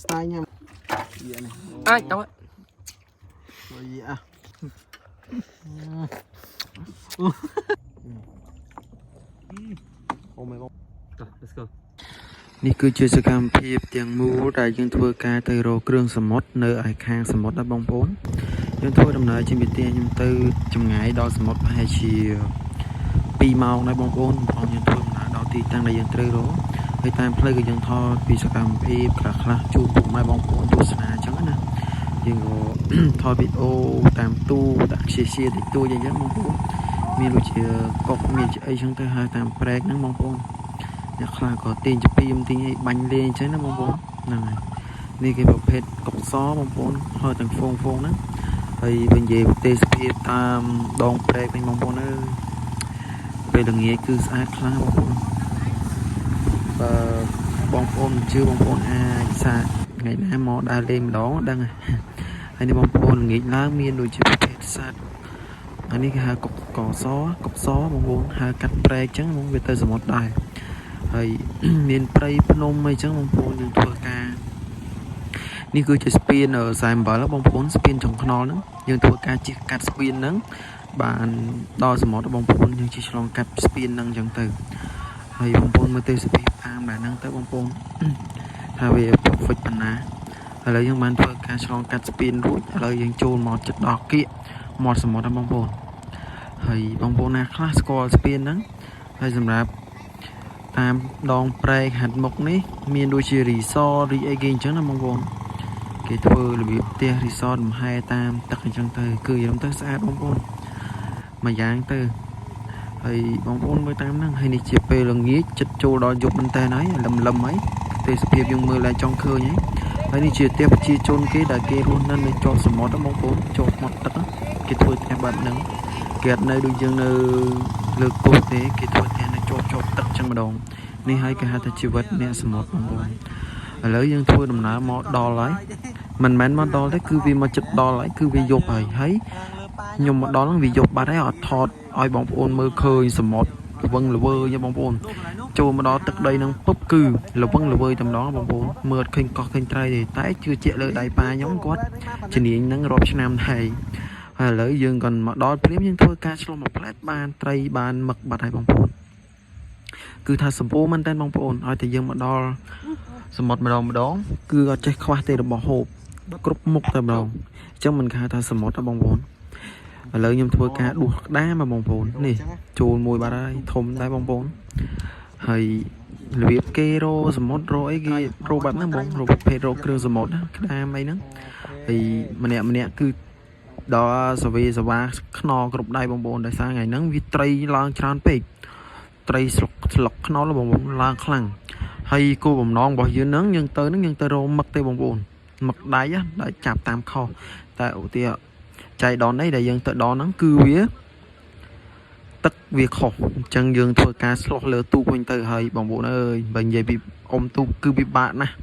Style ញ៉ាំយនេះ អាចតោះ យីអាអូមែបង តោះ let's go. នេះគឺជាសកម្មភាពទាំងមូលដែលយើងធ្វើការទៅរកគ្រឿងសមុទ្រនៅឯខាងសមុទ្រដែរបងប្អូនយើងធ្វើដំណើរជិះពីផ្ទះខ្ញុំទៅចម្ងាយដល់សមុទ្រប្រហែលជា2ម៉ោងដែរបងប្អូនបងយើងធ្វើដំណើរដល់ទីតាំងដែលយើងត្រូវរកហើយតាមផ្លូវក៏យើងថតពីសកម្មភាពខ្លះខ្លះៗជូនពុកម៉ែបងប្អូនទស្សនាអញ្ចឹងណាយើងក៏ ថតវីដេអូតាមទូដាក់ខ្ជិះៗតិចតួចអីចឹងបងប្អូនមានដូចជាកុកមានជាអីចឹងទៅហើយតាមព្រែកហ្នឹងបងប្អូន អ្នកខ្លះក៏ទាញចពីមទាញអីបាញ់លេងអញ្ចឹងណាបងប្អូនហ្នឹងហើយនេះគេប្រភេទកុកសបងប្អូនហើយទាំងហ្វូងហ្វូងហ្នឹងហើយវិញនិយាយប្រទេសភាពតាមដងព្រែកវិញបងប្អូនអើយពេលល្ងាចគឺស្អាតខ្លាំងបងប្អូនបើបងប្អូនមិនជឿបងប្អូនអាចសាកថ្ងៃណាមកដើរលេងម្ដងដឹងហើយហើយនេះបងប្អូនល្ងាចឡើងមានដូចជាប្រភេទសត្វអានេះគេហៅកុកកសកុកសបងប្អូនហៅកាត់ព្រែកអញ្ចឹងបងវាទៅសមុទ្រដែរ ហើយ មានព្រៃភ្នំអីចឹងបងប្អូនយើងធ្វើការនេះគឺជាស្ពានខ្សែអំបិលបងប្អូនស្ពានចុងខ្នល់ហ្នឹងយើងធ្វើការជិះកាត់ស្ពានហ្នឹងបានដល់សមុទ្របងប្អូនយើងជិះឆ្លងកាត់ស្ពានហ្នឹងចឹងទៅហើយបងប្អូនមើលទេសភាពតាមដែរហ្នឹងទៅបងប្អូន ថាវា perfect ប៉ុណ្ណាឥឡូវយើងបានធ្វើការឆ្លងកាត់ស្ពានរួចឥឡូវយើងចូលមកចិត្តដល់គៀកមាត់សមុទ្រហ្នឹងបងប្អូនហើយបងប្អូនណាខ្លះស្គាល់ស្ពានហ្នឹងហើយសម្រាប់ តាមដងព្រែកហាត់មុខនេះ មានដូចជារីសតរីអីគេអញ្ចឹងណាបងប្អូនគេធ្វើរបៀបផ្ទះរីសតលំហែតាមទឹកអញ្ចឹងទៅគឺយំទៅស្អាតបងប្អូនមួយយ៉ាងទៅហើយបងប្អូនមើលតាមហ្នឹងហើយនេះជាពេលល្ងាចចិត្តចូលដល់យប់មែនតើហើយលឹមលឹមហើយទេសភាពយើងមើលឡើងចង់ឃើញហើយហើយនេះជាផ្ទះប្រជាជនគេដែលគេរស់នៅនៅជាប់សមុទ្រណាបងប្អូនជាប់មាត់ទឹកណាគេធ្វើផ្ទះបែបហ្នឹងគេអត់នៅដូចយើងនៅលើកោះទេគេធ្វើផ្ទះនៅជាប់ជាប់ទឹកចឹងម្ដង នេះហើយគេហៅថាជីវិតអ្នកសមុទ្របងប្អូនឥឡូវយើងធ្វើដំណើរមកដល់ហើយមិនមែនមកដល់ទេគឺវាមកចិត្តដល់ហើយគឺវាយប់ហើយហើយខ្ញុំមកដល់ហ្នឹងវាយប់បាត់ហើយអត់ថតឲ្យបងប្អូនមើលឃើញសមុទ្រល្វឹងល្វើយបងប្អូនចូលមកដល់ទឹកដីហ្នឹងពុបគឺល្វឹងល្វើយតែម្ដងបងប្អូនមើលអត់ឃើញកោះឃើញត្រីទេតែជឿជាក់លើដៃប៉ាខ្ញុំគាត់ជំនាញហ្នឹងរាប់ឆ្នាំហើយហើយឥឡូវយើងក៏មកដល់ព្រាមយើងធ្វើការឆ្លុះមួយផ្លែតបានត្រីបានមឹកបាត់ហើយបងប្អូន គឺថាសម្បូរមែនតើបងប្អូនឲ្យតែយើងមកដល់សមុទ្រម្ដងម្ដងគឺអត់ចេះខ្វះទេរបស់ហូបគ្រប់មុខតែម្ដងអញ្ចឹងមិនគេហៅថាសមុទ្រទេបងប្អូនឥឡូវខ្ញុំធ្វើការដួសក្តារមកបងប្អូននេះចូលមួយបាត់ហើយធំដែរបងប្អូនហើយរបៀបគេរកសមុទ្ររកអីគេរកបែបហ្នឹងបងរកប្រភេទរកគ្រឿងសមុទ្រណាក្តាមអីហ្នឹងហើយម្នាក់ម្នាក់គឺដល់សវីសវ៉ាខ្នគ្រប់ដៃបងប្អូនដោយសារថ្ងៃហ្នឹងវាត្រីឡើងច្រើនពេក ត្រីស្លុកស្លុកខ្នុរបងប្អូនឡើងខ្លាំងហើយគោលបំណងរបស់យើងហ្នឹងយើងទៅហ្នឹងយើងទៅរកមឹកទេបងប្អូនមឹកដៃណាដែលចាប់តាមខុសតែឧទាហរណ៍ចៃដននេះដែលយើងទៅដល់ហ្នឹងគឺវាទឹកវាខុសអញ្ចឹងយើងធ្វើការឆ្លោះលើទូកវិញទៅហើយបងប្អូនអើយបើនិយាយពីអុំទូកគឺពិបាកណាស់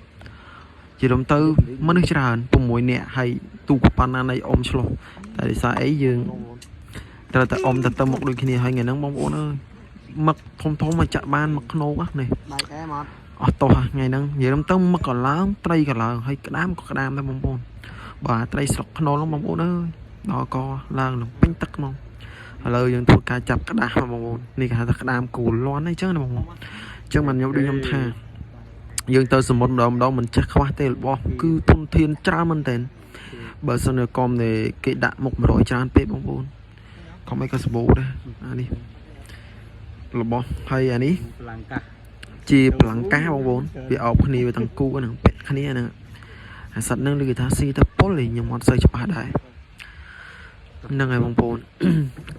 ជារួមទៅមនុស្សច្រើន6នាក់ហើយទូកប៉ុណ្ណានៃអុំឆ្លោះតែដោយសារអីយើងត្រូវតែអុំទៅទៅមុខដូចគ្នាហើយថ្ងៃហ្នឹងបងប្អូនអើយ មឹកធំធំមកចាក់បានមឹកខ្នោកនេះ ដៃអែមអត់ អស់តោះថ្ងៃហ្នឹងនិយាយទៅមឹកក៏ឡើងត្រីក៏ឡើងហើយក្តាមក៏ក្តាមដែរបងប្អូនបាទត្រីស្លុកខ្នុរហ្នឹងបងប្អូនអើយដល់កឡើងលំពេញទឹកហ្មងឥឡូវយើងធ្វើការចាប់ក្តាស់មកបងប្អូននេះគេហៅថាក្តាមគោលាន់អីចឹងណាបងប្អូនអញ្ចឹងមិនខ្ញុំដូចខ្ញុំថាយើងទៅសមុទ្រម្ដងម្ដងមិនចេះខ្វះទេរបស់គឺធនធានច្រើនមែនទែនបើសិនជាកុំនេះគេដាក់មុខ100ច្រើនពេកបងប្អូនកុំអីក៏សម្បូរដែរអានេះរបស់ហើយអានេះ ប្លង់កាស ជាប្លង់កាបងប្អូនវាអោបគ្នាវាទាំងគូហ្នឹងពាក់គ្នាហ្នឹងអាសត្វហ្នឹងឬគេថាស៊ីទៅពុលឯងខ្ញុំអត់សូវច្បាស់ដែរហ្នឹងហើយបងប្អូន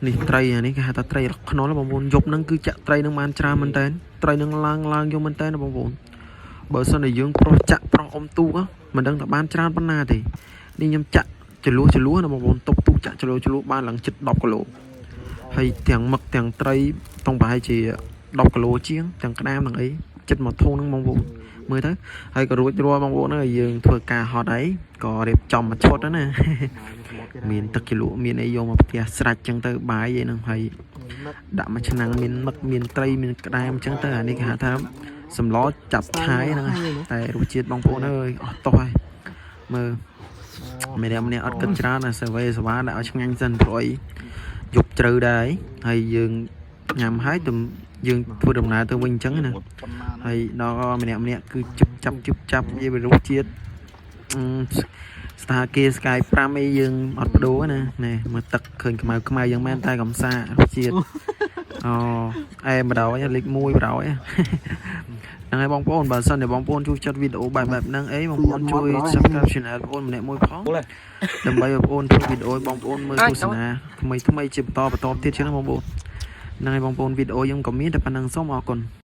នេះត្រីអានេះគេហៅថាត្រីរកខ្នុរបងប្អូនយប់ហ្នឹងគឺចាក់ត្រីហ្នឹងបានច្រើនមែនតើត្រីហ្នឹងឡើងឡើងយកមែនតើបងប្អូនបើសិនជាយើងប្រុសចាក់ប្រុសអុំទូកមិនដឹងថាបានច្រើនប៉ុណ្ណាទេនេះខ្ញុំចាក់ចលួសចលួសណាបងប្អូនតុបទូកចាក់ចលួសចលួសបានឡើងជិត10គីឡូហើយទាំងមឹកទាំងត្រីតង់ប្រហែលជា10គីឡូជាងទាំងក្តាមទាំងអី ចិត្តមកធុងហ្នឹងបងប្អូនមើលទៅហើយក៏រួចរាល់បងប្អូនហើយយើងធ្វើការហត់អីក៏រៀបចំមួយឈុតហ្នឹងណា មានទឹកជ្រលក់មានអីយកមកផ្ទះស្រាច់ចឹងទៅបាយអីហ្នឹងហើយដាក់មួយឆ្នាំងមានមឹកមានត្រីមានក្តាមចឹងទៅអានេះគេហៅថា សម្លចាប់ឆាយហ្នឹងហើយតែរសជាតិបងប្អូនអើយអស់តោះហើយមើលម្នាក់ម្នាក់អត់គិតច្រើនណាសេវីសវ៉ាដាក់ឲ្យឆ្ងាញ់សិនព្រោះអីយប់ជ្រៅដែរហើយយើងញ៉ាំហើយទៅយើងធ្វើដំណើរទៅវិញអញ្ចឹងណាហើយដល់ម្នាក់ម្នាក់គឺជឹបចាប់ជឹបចាប់និយាយពីរសជាតិអឺស្ថាគារ Sky 5អីយើងអត់បដូរណាណែមើលទឹកឃើញខ្មៅខ្មៅយ៉ាងមែនតែកំសាករសជាតិអូអែមបដ ாய் លេខ1បដ ாய் ហ្នឹងហើយបងប្អូនបើសិនជាបងប្អូនជួយចិត្តវីដេអូបែបបែបហ្នឹងអីបងប្អូនជួយ Subscribe Channel បងប្អូនម្នាក់មួយផងដើម្បីបងប្អូនធ្វើវីដេអូឲ្យបងប្អូនមើលទស្សនាថ្មីថ្មីជាបន្តបន្តទៀតចឹងណាបងប្អូនហ្នឹងហើយបងប្អូនវីដេអូយើងក៏មានតែប៉ុណ្្នឹងសូមអរគុណ។